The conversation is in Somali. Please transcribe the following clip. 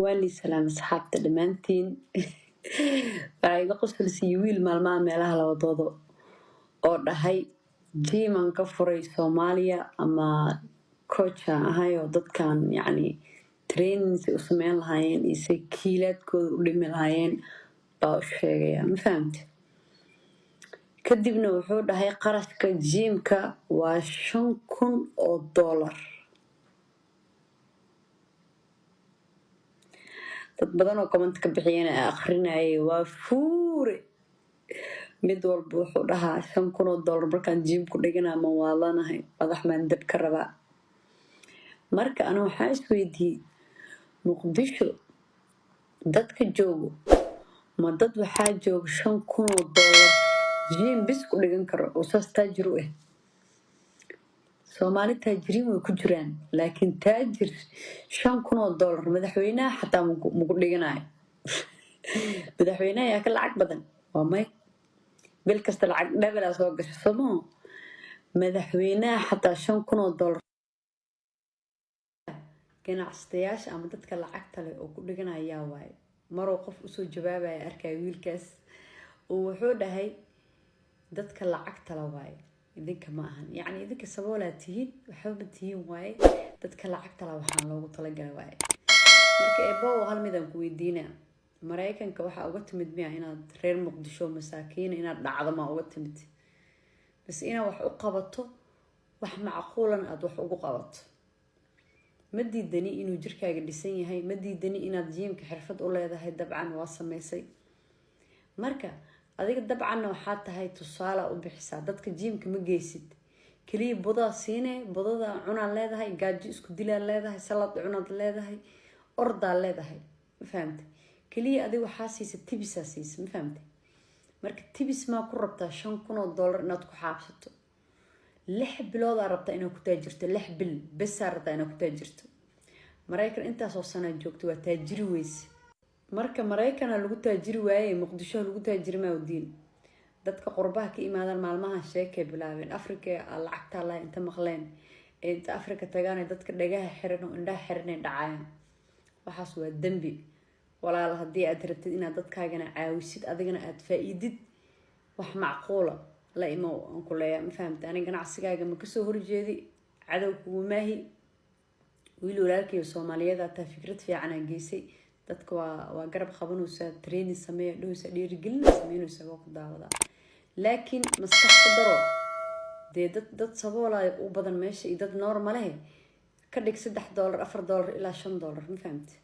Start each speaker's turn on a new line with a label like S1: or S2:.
S1: Waani salaam asxaabta dhammaantiin. Waxaa iga qosolsiiyey wiil maalmaha meelaha labadooda oo dhahay jiiman ka furay Soomaaliya ama coach aan ahay oo dadkan yacni training si u sameyn lahaayeen iyo say kiilaadkooda u dhimi lahaayeen baa u sheegaya, ma fahamte? Kadibna wuxuu dhahay qarashka jiimka waa $5,000. Dad badan oo comment ka bixiyana akhrinayay waa fuure. Mid walba wuxuu dhahaa $5,000 markaan jiim ku dhiganaa ma waalanahay, madax maan dab ka rabaa. Marka ana waxaa isweydiiyey, Muqdisho dadka joogo ma dad waxaa jooga $5,000 jiim bis ku dhigan karo oo saas taajir u ah? Soomaali taajiriin way ku jiraan, laakiin taajir $5,000 madaxweynaha xataa maku dhiganayo. Madaxweynaha yaa ka lacag badan? Waa may, bil kasta lacag dhabelaa soo gasho somoo. Madaxweynaha xataa $5,000 ganacsatayaasha ama dadka lacagta leh oo ku dhiganayaa waaye. Maruu qof usoo jawaabaya arkaya wiilkaas oo wuxuu dhahay dadka lacagta la waaye, idinka ma ahan, yacni idinka saboolaa tihiin, waxba ma tihiin waaye, dadka lacagta la waxaan loogu talagalay waaye. Marka eebow, hal midaan ku weydiinaa: Maraykanka waxaa uga timid miya inaad reer Muqdisho masaakiina inaad dhacdo maa uga timid, bas inaad wax u qabato, wax macquulan aada wax ugu qabato? Ma diidani inuu jirkaaga dhisan yahay, ma diidani inaad jiimka xirfad u leedahay, dabcan waa sameysay. Marka adiga dabcanna waxaa tahay tusaala u bixisaa dadka. Jiimka ma geysid, keliya budaa siine, budada cunaad leedahay, gaajo isku dilaad leedahay, salad cunaad leedahay, ordaa leedahay, ma fahamte? Keliya adiga waxaa siisa tibisaa siisa, ma fahamte? Marka tibis maa ku rabtaa $5,000 inaad ku xaabsato? 6 biloodaa rabtaa inaad ku taajirto, 6 bil besaa rabtaa inaad ku taajirto. Maraykan intaasoo sanaa joogto, waa taajiri weyse. Marka Maraykana lagu taajiri waaye, Muqdisho lagu taajiri maawdiin. Dadka qurbaha ka imaadaan maalmahan sheekay bilaabeen, Africa lacagtaa laha inta maqleen ee inta Africa tagaan dadka dhagaha xiran oo indhaha xiran ay dhacayaan. Waxaas waa dembi, walaal. Haddii aad rabtid inaad dadkaagana caawisid, adigana aad faa-iidid, wax macquula la imo aan ku leeyaa, ma fahamta? Ani ganacsigaaga ma kasoo horjeedi, cadow kugumaahi, wiil walaalkaiyo Soomaaliyeed taa fikrad fiicanaa geysay. Dadka waa garab qabanaysaa, training sameeya dhahaysa, dhiirigelina sameynaysa, waa ku daawadaa, laakiin maskax ku daro. Dee dad saboolaya u badan meesha iyo dad normalehe. Ka dhig $3, $4 ilaa $5, ma fahamte?